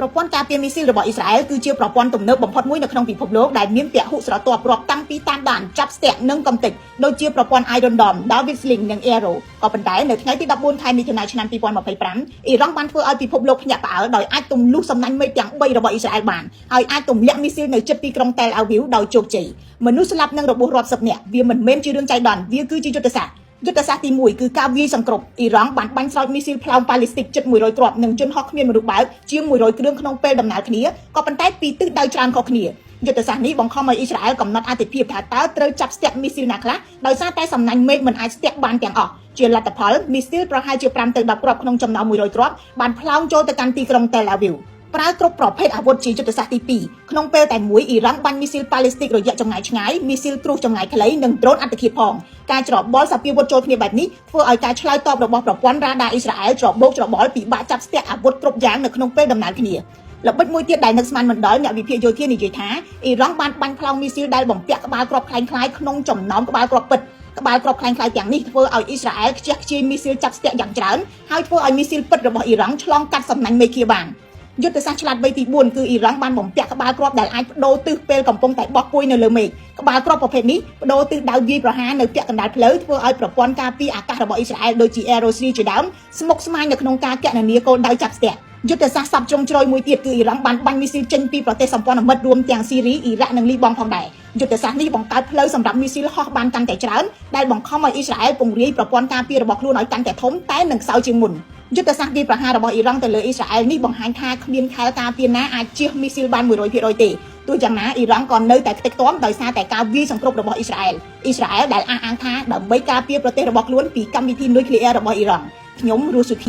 ប្រព័ន្ធការពារមីស៊ីលរបស់អ៊ីស្រាអែលគឺជាប្រព័ន្ធទំនើបបំផុតមួយនៅក្នុងពិភពលោកដែលមានពហុស្រទាប់រាប់តាំងពីតាមដានចាប់ស្ទាក់និងកំទេចដូចជាប្រព័ន្ធ Iron Dome, David Sling និង Arrow ក៏ប៉ុន្តែនៅថ្ងៃទី14ខែមិថុនាឆ្នាំ2025អ៊ីរ៉ង់បានធ្វើឲ្យពិភពលោកភ្ញាក់ផ្អើលដោយអាចទម្លុះសំណាញ់មេឃទាំង3របស់អ៊ីស្រាអែលបានហើយអាចទម្លាក់មីស៊ីលនៅជិតទីក្រុងតែលអាវីវដោយជោគជ័យមនុស្សស្លាប់និងរបួសរាប់សិបនាក់វាមិនមែនជារឿងចៃដន្យវាគឺជាយុទ្ធសាស្ត្រយុទ្ធសាស្ត្រទី1គឺការវាយសង្គ្រប់អ៊ីរ៉ង់បានបាញ់ស្រោចមីស៊ីលផ្លោងប៉ាឡេស្ទិកជិត100គ្រាប់និងយន្តហោះគ្មានមនុស្សបើកជាង100គ្រឿងក្នុងពេលដំណើរគ្នាក៏ប៉ុន្តែពីទិសដៅច្រើនខុសគ្នាយុទ្ធសាស្ត្រនេះបង្ខំឲ្យអ៊ីស្រាអែលកំណត់អាទិភាពថាតើត្រូវចាប់ស្ទាក់មីស៊ីលណាខ្លះដោយសារតែសំណាញ់មេឃមិនអាចស្ទាក់បានទាំងអស់ជាលទ្ធផលមីស៊ីលប្រហែលជា5ទៅ10គ្រាប់ក្នុងចំណោម100គ្រាប់បានផ្លោងចូលទៅកាន់ទីក្រុងតែលអាវីវប្រើគ្រប់ប្រភេទអាវុធជាយុទ្ធសាស្ត្រទី2ក្នុងពេលតែមួយអ៊ីរ៉ង់បាញ់មីស៊ីលប៉ាឡេស្ទិករយៈចម្ងាយឆ្ងាយមីស៊ីលគ្រួសចម្ងាយខ្លីនិងដ្រូនអត្តឃាតផងការច្របល់សព្វាវុធចូលគ្នាបែបនេះធ្វើឲ្យការឆ្លើយតបរបស់ប្រព័ន្ធរ៉ាដាអ៊ីស្រាអែលច្របូកច្របល់ពិបាកចាប់ស្ទាក់អាវុធគ្រប់យ៉ាងនៅក្នុងពេលដំណើរគ្នាល្បិចមួយទៀតដែលនឹកស្មានមិនដល់អ្នកវិភាគយោធានិយាយថាអ៊ីរ៉ង់បានបាញ់ផ្លោងមីស៊ីលដែលបំពាក់ក្បាលគ្រាប់ក្លែងក្លាយក្នុងចំណោមក្បាលគ្រាប់ពិតក្បាលគ្រាប់ក្លែងក្លាយទាំងនេះធ្វើឲ្យអ៊ីស្រាអែលខ្ជះខ្ជាយមីស៊ីលចាប់ស្ទាក់យ៉ាងច្រើនហើយធ្វើឲ្យមីស៊ីលពិតរបស់អ៊ីរ៉ង់ឆ្លងកាត់សំណាញ់មេឃាបានយុទ្ធសាស្ត្រឆ្លាតវៃទី4គឺអ៊ីរ៉ង់បានបំពាក់ក្បាលគ្រាប់ដែលអាចបដូរទិសពេលកំពុងតែបោះពួយនៅលើមេឃក្បាលគ្រាប់ប្រភេទនេះបដូរទិសដៅវាយប្រហារនៅពាក់កណ្ដាលផ្លូវធ្វើឲ្យប្រព័ន្ធការពារអាកាសរបស់អ៊ីស្រាអែលដូចជា Arrow 3ជាដើមស្មុគស្មាញនៅក្នុងការគណនាគោលដៅចាប់ស្ទាក់យុទ្ធសាស្ត្រសពជ្រុងជ្រោយមួយទៀតគឺអ៊ីរ៉ង់បានបាញ់មីស៊ីលចេញពីប្រទេសសម្ព័ន្ធមិត្តរួមទាំងស៊ីរីអ៊ីរ៉ាក់និងលីបង់ផងដែរយុទ្ធសាស្ត្រនេះបង្កើតផ្លូវសម្រាប់មីស៊ីលហោះបានកាន់តែច្រើនដែលបង្ខំឲ្យអ៊ីស្រាអែលពង្រាយប្រព័ន្ធការពាររបស់ខ្លួនឲ្យកាន់តែធំតែនឹងខ្សោយជាងមុនយុទ្ធសាស្ត្រវាយប្រហាររបស់អ៊ីរ៉ង់ទៅលើអ៊ីស្រាអែលនេះបង្ហាញថាគ្មានខែលការពារណាអាចជៀសមីស៊ីលបាន100%ទេទោះយ៉ាងណាអ៊ីរ៉ង់ក៏នៅតែខ្ទេចខ្ទាំដោយសារតែការវាយសង្គ្រប់របស់អ៊ីស្រាអែលអ៊ីស្រាអែលដែលអះអាងថាដើម្បីការពារប្រទេសរបស់ខ្លួនពីកម្មវិធីនុយក្លេអ៊ែររបស់អ៊ីរ៉ង់ខ្ញុំរស់សុធី។